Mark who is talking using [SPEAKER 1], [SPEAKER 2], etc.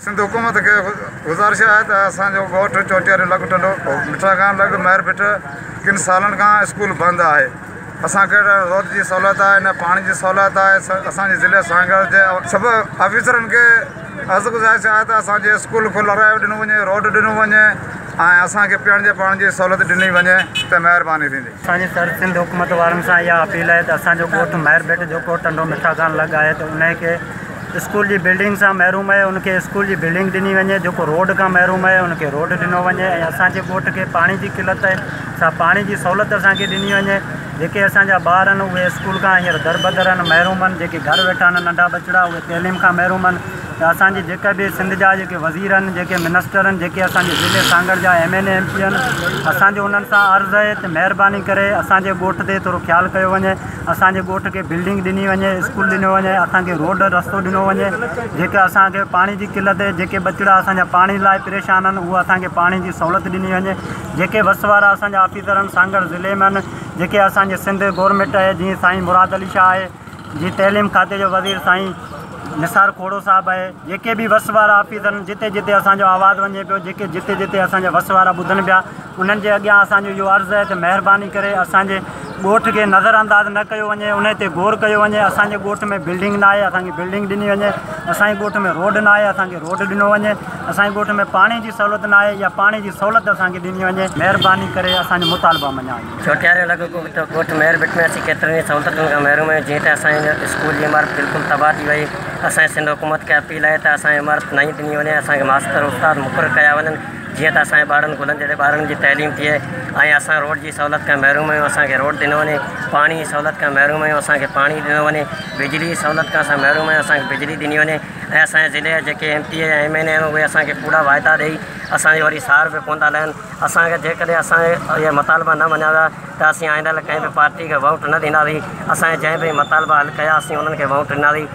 [SPEAKER 1] سنڌ حڪومت کي گذارش آهي ته اسان جو ڳوٺ چوٽياري لڳ ٽنڊو مٺا خان لڳ مهر ڀٽ ڪن سالن کان اسڪول بند آهي اسان کي نه روڊ جي سهولت آهي نه پاڻي جي سهولت آهي اسان جي ضلعي سانگهڙ جي سڀ آفيسرن کي عرض گذارش آهي ته اسان جي اسڪول کولرائي ڏنو وڃي روڊ ڏنو وڃي ۽ اسان کي پيئڻ جي پاڻي جي سهولت ڏني وڃي ته مهرباني ٿيندي.
[SPEAKER 2] اسان جي سر سنڌ حڪومت وارن سان اها اپيل آهي ته اسان جو ڳوٺ مهر ڀٽ جيڪو ٽنڊو مٺا خان لڳ آهي ته انهي کي اسڪول جي بلڊنگ سان محروم آهي ان کي اسڪول جي بلڊنگ ڏني وڃي جيڪو روڊ کان محروم آهي ان کي روڊ ڏنو وڃي ۽ اسان جي ڳوٺ کي پاڻي جي قلت آهي سا پاڻي جي سهولت اسان کي ڏني وڃي جيڪي اسان جا ٻار آهن اهي اسڪول کان هينئر دربدر آهن محروم آهن جيڪي گهر ويٺا آهن ننڍا ٻچڙا اهي تعليم کان محروم آهن ته اسان جي جيڪا به سنڌ جا جيڪي وزير آهن جيڪي منسٽر آهن جيڪي اسان جي ضلعي سانگهڙ جا ايم اين اي ايم پي آهن اسان جو انهن سان عرض آهي ته مهرباني ڪري اسان جي ڳوٺ تي ٿورو خيال ڪيو وڃي اسان جي ڳوٺ کي بلڊنگ ڏني وڃي اسڪول ڏنو وڃي اسان کي روڊ رستو ڏنو وڃي جيڪي اسان کي پاڻي جي قلت جيڪي ٻچڙا اسان جا پاڻي لاء پريشان آهن اهو اسان کي پاڻي جي سهولت ڏني وڃي جيڪي وس وارا اسان جا آفيسر آهن سانگهڙ ضلعي ۾ آهن جيڪي اسان جي سنڌ گورنمينٽ آهي جيئن سائين مراد علي شاهه آهي جيئن تعليم کاتي جو وزير سائين نثار کوڙو صاحب آهي جيڪي به وس وارا آفيسر آهن جتي جتي اسان جو آواز وڃي پيو جيڪي جتي جتي اسان جا وس وارا ٻڌن پيا انهن جي اڳيان اسان جو اهو عرض آهي ته مهرباني ڪري اسان جي ڳوٺ کي نظر انداز نه ڪيو وڃي انهي تي غور ڪيو وڃي اسان جي ڳوٺ ۾ بلڊنگ نه آهي اسان کي بلڊنگ ڏني وڃي اسان جي ڳوٺ ۾ روڊ نه آهي اسان کي روڊ ڏنو وڃي اسان جي ڳوٺ ۾ پاڻي جي سهولت نه آهي يا پاڻي جي سهولت اسان کي ڏني وڃي مهرباني ڪري اسان جو مطالبا مڃيا وڃن.
[SPEAKER 3] چوٽياري لڳ ڳوٺ مهر ڀٽ ۾ اسين ڪيترين ئي سهولتن کان محروم آهيون جيئن ته اسان جي اسڪول جي عمارت بلڪل تباهه ٿي وئي اسان جي سنڌ حڪومت کي اپيل آهي ته اسان جي عمارت نئين ڏني وڃي اسان کي ماستر استاد مقرر ڪيا وڃن جيئن ته اسان جي ٻارڙن گلن جهڙي ٻارڙن جي تعليم ٿئي ۽ اسان روڊ جي سهولت کان محروم آهيون اسان کي روڊ ڏنو وڃي پاڻي جي سهولت کان محروم آهيون اسان کي پاڻي ڏنو وڃي بجلي جي سهولت کان اسان محروم آهيون اسان کي بجلي ڏني وڃي ۽ اسان جي ضلعي جا جيڪي ايم پي اي ۽ ايم اين اي آهن اهي اسان کي ڪوڙا واعدا ڏئي اسان جي وري سار به ڪونه ٿا لهن اسان کي جيڪڏهن اسان جا اهي مطالبا نه مڃيا ويا ته اسين آئنده لاء ڪنهن به پارٽي کي ووٽ نه ڏينداسين اسان جا جنهن به مطالبا حل ڪيا اسين انهن کي ووٽ ڏينداسين.